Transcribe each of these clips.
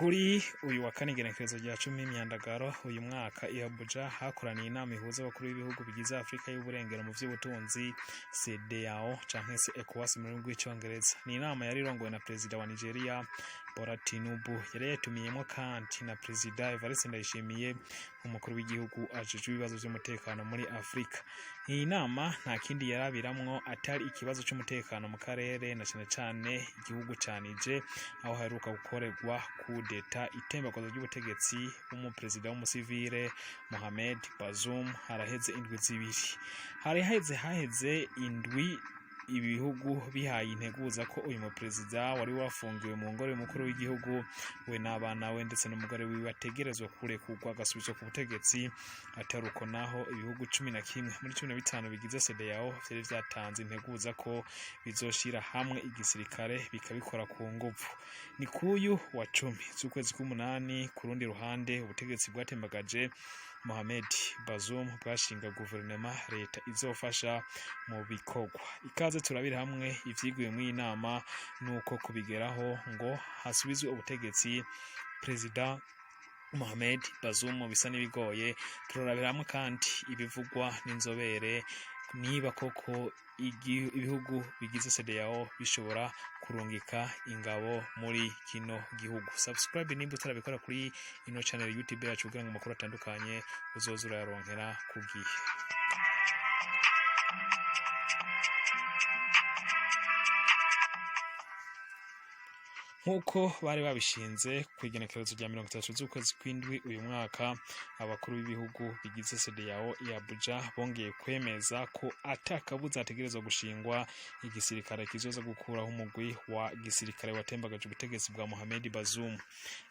Kuri uyu wa kane, igenekerezo rya 10 Myandagaro uyu mwaka, i Abuja hakoraniye inama ihuza abakuru b'ibihugu bigize Afurika y'Uburengero mu vy'ubutunzi, CEDEAO canke se ECOWAS mu rurimi rw'Icongereza. Ni inama yari irongowe na perezida wa Nigeria, Bola Tinubu. Yari yatumiyemwo kandi na Perezida Evariste Ndayishimiye, umukuru w'igihugu ajejwe ibibazo vy'umutekano muri Afurika. Iyi nama nta kindi yarabiramwo atari ikibazo c'umutekano mu karere, na cane cane igihugu ca Niger, aho haheruka gukorerwa coup d'état, itembagazo ry'ubutegetsi bw'umuperezida w'umusivile Mohamed Bazoum, haraheze indwi 2. Hari haheze indwi ibihugu bihaye integuza ko uyu muperezida wari wafungiwe mu ngoro y'umukuru w'igihugu, we n'abana we ndetse n'umugore wiwe, ategerezwa kurekurwa agasubizwa ku butegetsi. Atari uko naho, ibihugu 11 muri 15 bigize CEDEAO vyari vyatanze integuza ko bizoshira hamwe igisirikare bikabikora ku nguvu. Ni kuyu wa 10 z'ukwezi k'umunani. Ku rundi ruhande, ubutegetsi bwatembagaje Mohamed Bazoum bwashinga guverinoma, leta izofasha mu bikorwa. Ikaze turabire hamwe ivyiguye mw'iyi nama, nuko kubigeraho ngo hasubizwe ubutegetsi Perezida Mohamed Bazoum bisa n'ibigoye. Turarabira hamwe kandi ibivugwa n'inzobere, niba koko ibihugu bigize CEDEAO bishobora kurungika ingabo muri kino gihugu. Subscribe nimba utarabikora kuri ino channel YouTube yacu, kugira ngo amakuru atandukanye uzoze urayaronkera ku gihe. Nk'uko bari babishinze ku igenekerezo rya 30 z'ukwezi kw'indwi uyu mwaka, abakuru b'ibihugu bigize CEDEAO i Abuja bongeye kwemeza ko atakabuza hategerezwa gushingwa igisirikare kizoza gukuraho umugwi wa gisirikare watembagaje ubutegetsi bwa Mohamed Bazoum.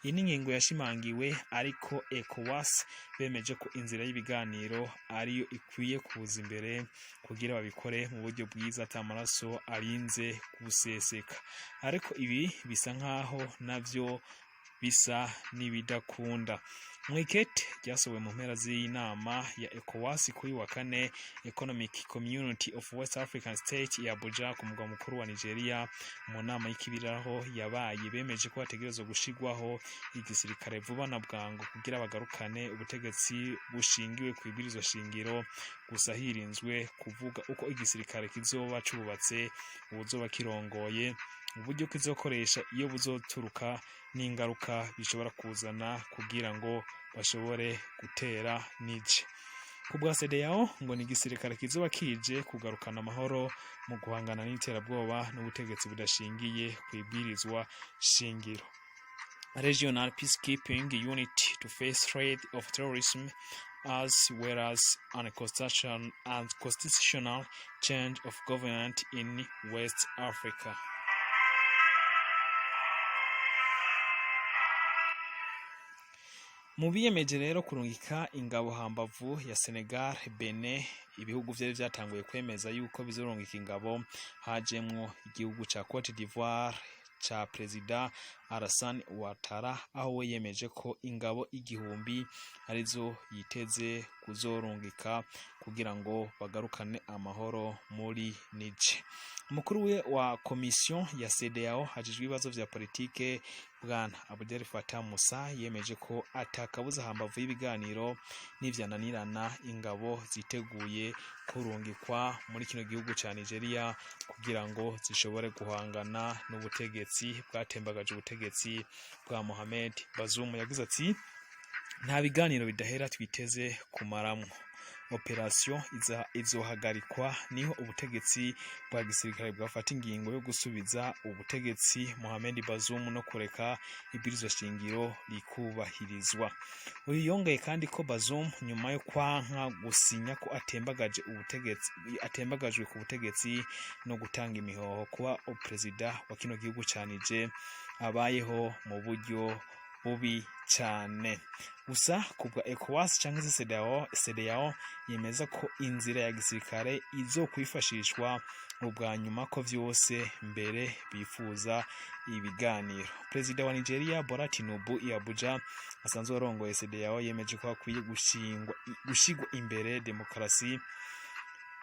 Iyi ni ingingo yashimangiwe, ariko ECOWAS bemeje ko inzira y'ibiganiro ariyo ikwiye kuza imbere kugira babikore mu buryo bwiza, ata maraso arinze guseseka. Ariko ibi bisa nkaho navyo bisa n'ibidakunda. Mw'ikete ryasohowe mu mpera z'iyi nama ya ECOWAS kuri wa kane, Economic Community of West African State, ya Abuja ku mugwa mukuru wa Nigeria, mu nama y'ikibiraho yabaye, bemeje ko hategerezwa gushigwaho igisirikare vuba na bwangu kugira bagarukane ubutegetsi bushingiwe ku ibwirizwa shingiro, gusa hirinzwe kuvuga uko igisirikare kizoba cubatse, uwuzoba kirongoye, uburyo kizokoresha, iyo buzoturuka n'ingaruka bishobora kuzana kugira ngo bashobore gutera Niger. Ku bwa CEDEAO, ngo ni igisirikare kizoba kije kugarukana amahoro mu guhangana n'iterabwoba n'ubutegetsi budashingiye ku ibwirizwa shingiro. Regional Peacekeeping Unit to face threat of terrorism as well as unconstitutional change of government in West Africa. Mu biyemeje rero kurungika ingabo hambavu ya Senegal, Benin, ibihugu vyari vyatanguye kwemeza yuko bizorungika ingabo, hajemwo igihugu ca Cote d'Ivoire ca Perezida Alassane Ouattara, aho we yemeje ko ingabo 1000 arizo yiteze kuzorungika kugira ngo bagarukane amahoro muri Niger. Umukuru we wa komisiyo ya CEDEAO ajejwe ibibazo vya politike, Bwana Abdel Fattah Musa, yemeje ko atakabuza hambavu y'ibiganiro, n'ivyananirana ingabo ziteguye kurungikwa muri kino gihugu ca Nigeria kugira ngo zishobore guhangana n'ubutegetsi bwatembagaje ubutegetsi bwa Mohamed Bazoum. Yagize ati: "Nta biganiro bidahera twiteze kumaramwo. Operasiyo izohagarikwa niho ubutegetsi bwa gisirikare bwafata ingingo yo gusubiza ubutegetsi Mohamed Bazoum no kureka ibwirizwa shingiro rikubahirizwa." Uyu yongeye kandi ko Bazoum, nyuma yo kwanka gusinya ko atembagaje ubutegetsi, atembagajwe ku butegetsi no gutanga imihoho kuba perezida wa kino gihugu ca Niger, abayeho mu buryo bubi cyane. Gusa kubwa ECOWAS cyangwa se CEDEAO, CEDEAO yemeza ko inzira ya gisirikare izokwifashishwa ubwa nyuma, ko vyose mbere bifuza ibiganiro. Perezida wa Nigeria Bola Tinubu i Abuja, asanzwe arongoye CEDEAO, yemeje ko hakwiye gushigwa imbere demokarasi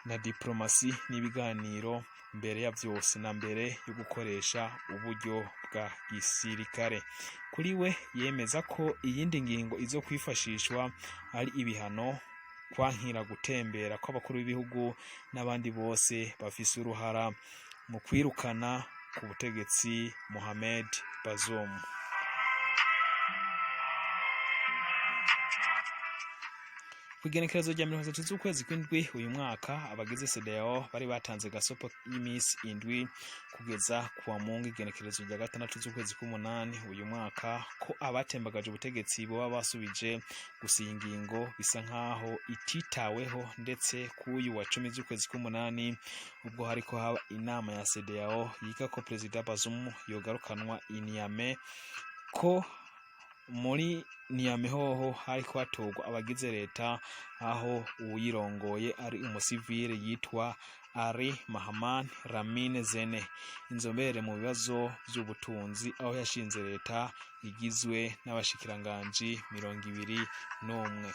na diplomasi n'ibiganiro. Mbere ya vyose na mbere yo gukoresha uburyo bwa gisirikare. Kuri we yemeza ko iyindi ngingo izo kwifashishwa ari ibihano, kwankira gutembera kw'abakuru b'ibihugu n'abandi bose bafise uruhara mu kwirukana ku butegetsi Mohamed Bazoum. Kw'igenekerezo rya 30 z'ukwezi kw'indwi uyu mwaka, abagize CEDEAO bari batanze gasopo y'imisi 7 kugeza kuwa Mungu igenekerezo rya 6 z'ukwezi k'umunani uyu mwaka ko abatembagaje ubutegetsi boba basubije. Gusa iyi ngingo bisa nkaho ititaweho, ndetse k'uyu wa 10 z'ukwezi k'umunani ubwo hariko haba inama ya CEDEAO yiga ko Perezida Bazoum yogarukanwa i Niamey, ko muri Niamey hoho hariko hatorwa abagize leta, aho uwuyirongoye ari umusivile yitwa Ali Mahaman Lamine Zene, inzobere mu bibazo vy'ubutunzi, aho yashinze leta igizwe n'abashikiranganji 21.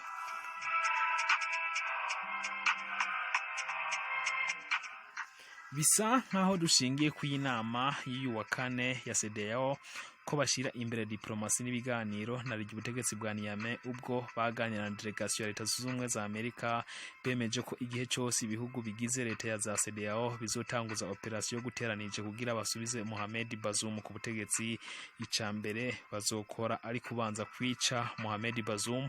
Bisa nkaho dushingiye ku inama y'uyu wa kane ya CEDEAO ko bashira imbere diplomasi n'ibiganiro, na ryo ubutegetsi bwa Niamey ubwo baganira na delegation ya Leta Zunze Ubumwe za Amerika bemeje ko igihe cyose ibihugu bigize leta ya za CEDEAO bizotanguza operation yo guteranije kugira basubize Mohamed Bazoum ku butegetsi, ica mbere bazokora ari kubanza kwica Mohamed Bazoum,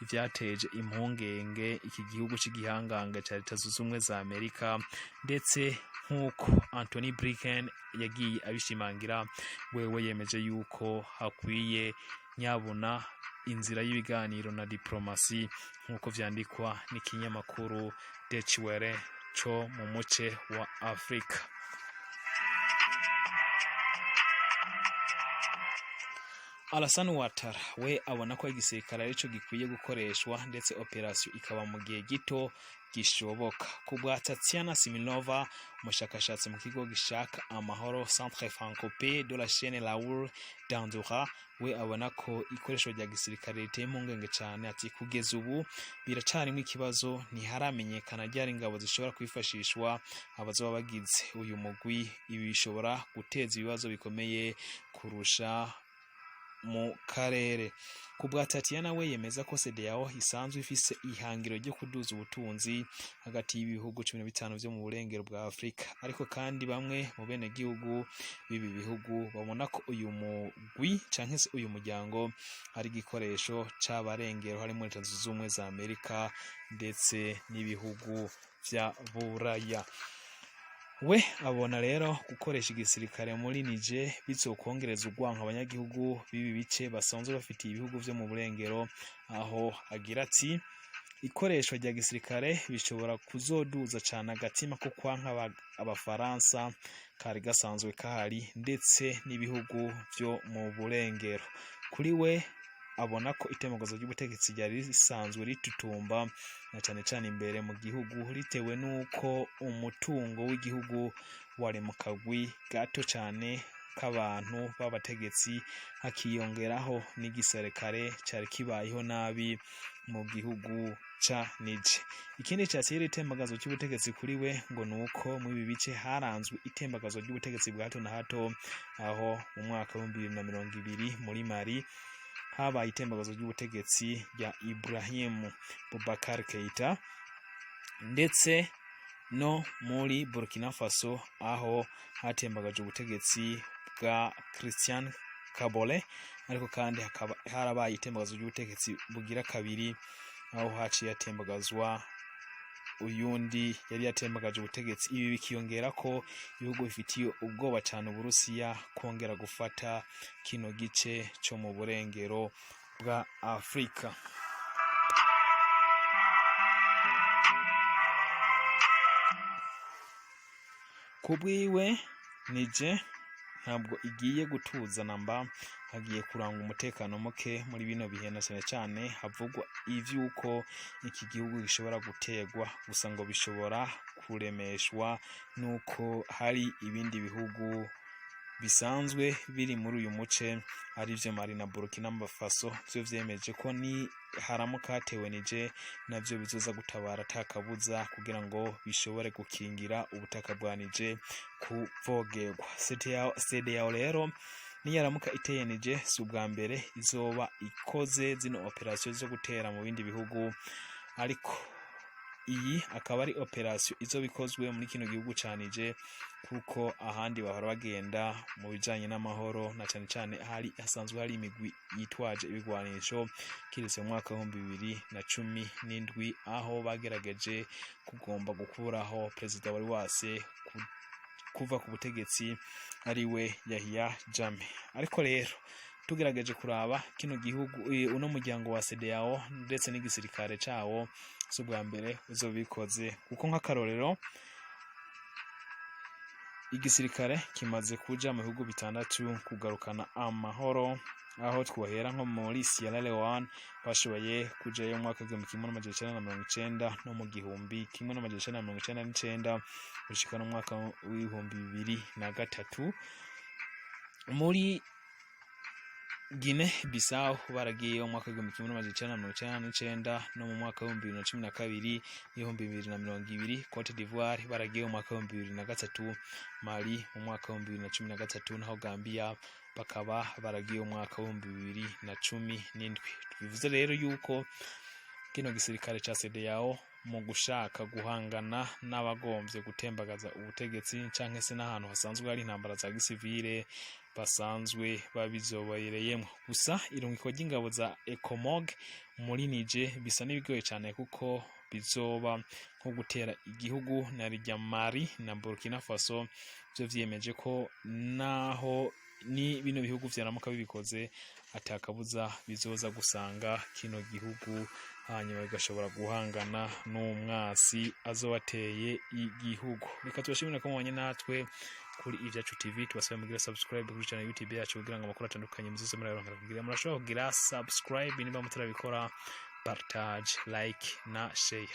ivyateje impungenge iki gihugu c'igihangange ca Leta Zunze Ubumwe za Amerika. Ndetse nk'uko Anthony Blinken yagiye abishimangira, wewe yemeje yuko hakwiye nyabuna inzira y'ibiganiro na diplomasi, nk'uko vyandikwa n'ikinyamakuru Deutsche Welle co mu muce wa Afrika. Alassane Ouattara we abona ko igisirikare arico gikwiye gukoreshwa, ndetse operation ikaba mu gihe gito gishoboka. Ku bwa Tatiana Similova, umushakashatsi mu kigo gishaka amahoro Centre Francope de la chaîne Raoul Dandura, we abona ko ikoresho rya gisirikare riteye impungenge cyane. Ati kugeza ubu biracarimwo ikibazo, ntiharamenyekana ryari ingabo zishobora kwifashishwa abazoba bagize uyu mugwi. Ibi bishobora guteza ibibazo bikomeye kurusha mu karere. Ku bwa Tatiana, we yemeza ko CEDEAO isanzwe ifise ihangiro ryo kuduza ubutunzi hagati y'ibihugu 15 vyo mu burengero bwa Afrika, ariko kandi bamwe mu benegihugu b'ibi bihugu babona ko uyu mugwi canke se uyu muryango ari igikoresho c'abarengero, harimo Leta Zunze Ubumwe za Amerika ndetse n'ibihugu vya Buraya. We abona rero gukoresha igisirikare muri Niger bizokongereza urwanko abanyagihugu b'ibi bice basanzwe bafitiye ibihugu vyo mu burengero, aho agira ati ikoreshwa rya gisirikare bishobora kuzoduza cane agatima ko kwanka abafaransa kari gasanzwe kahari, ndetse n'ibihugu vyo mu burengero. Kuri we abona ko itembagazo ry'ubutegetsi ryari risanzwe ritutumba na cane cane imbere mu gihugu, ritewe n'uko umutungo w'igihugu wari mu kagwi gato cane k'abantu b'abategetsi, hakiyongeraho n'igisirikare cari kibayeho nabi mu gihugu ca Niger. Ikindi cateye itembagazo ry'ubutegetsi kuri we ngo nuko muri ibi bice haranzwe itembagazo ry'ubutegetsi bwa hato na hato, aho mu mwaka wa 2020 muri Mali habaye itembagazo ry'ubutegetsi rya Ibrahim Boubacar Keita, ndetse no muri Burkina Faso aho hatembagaje ubutegetsi bwa Christian Kabore, ariko kandi hakaba harabaye itembagazo ry'ubutegetsi bugira kabiri, aho haciye hatembagazwa uyundi yari yatembagaje ubutegetsi. Ibi bikiyongera ko ibihugu bifitiye ubwoba cyane Uburusiya kongera gufata kino gice cyo mu burengero bwa Afrika. Kubwiwe Niger ntabwo igiye gutuza namba, hagiye kuranga umutekano muke muri bino bihe, na cyane cyane havugwa ivy'uko iki gihugu gishobora gutegwa, gusa ngo bishobora kuremeshwa nuko hari ibindi bihugu Bisanzwe biri muri uyu muce, arivyo Mali na Burkina Faso, vyo vyemeje ko ni haramuka hatewe Niger, navyo bizoza gutabara atakabuza kugira ngo bishobore gukingira ubutaka bwa Niger kuvogerwa. CEDEAO rero niyaramuka iteye Niger, si ubwa mbere izoba ikoze zino operasiyo zo gutera mu bindi bihugu, ariko iyi akaba ari operasiyo izoba ikozwe muri kino gihugu ca Niger, kuko ahandi bahora bagenda mu bijanye n'amahoro, na cane cane hari hasanzwe hari imigwi yitwaje ibigwanisho, kiretse mu mwaka w'2017 aho bagerageje kugomba gukuraho perezida wari wase kuva ku butegetsi, ariwe Yahya Jammeh. Ariko rero tugerageje kuraba kino gihugu, uno muryango wa CEDEAO ndetse n'igisirikare cawo, si ubwa mbere uzobikoze, kuko nk'akarorero igisirikare kimaze kuja mu bihugu bitandatu kugarukana amahoro, aho twohera nko muri Sierra Leone, bashoboye kujayo mu mwaka w'1990 no mu 1999 gushika no mu mwaka w'2003. Muri Guinea Bissau baragiye mu mwaka w'1999 no mu mwaka w'2012 n'2020. Cote d'Ivoire baragiye mu mwaka w'2003, Mali mu mwaka w'2013, naho Gambia bakaba baragiye mu mwaka w'2017. Bivuze rero yuko kino gisirikare ca CEDEAO mu gushaka guhangana n'abagomvye gutembagaza ubutegetsi canke se n'ahantu hasanzwe hari intambara za gisivile, basanzwe babizobereyemwo. Gusa irungikwa ry'ingabo za ECOMOG muri Niger bisa n'ibigoye cane, kuko bizoba nko gutera igihugu, na rya Mali na Burkina Faso vyo vyiyemeje ko naho ni bino bihugu vyaramuka bibikoze, atakabuza bizoza gusanga kino gihugu, hanyuma bigashobora guhangana n'umwasi azobateye igihugu. Reka tubashimire ko mubanye natwe kuri Ivyacu TV. Tubasabe mugira subscribe kuri channel YouTube yacu kugira ngo amakuru atandukanye muzoze murayaronka. Kugira murashobora kugira subscribe niba mutarabikora, partage, like na share.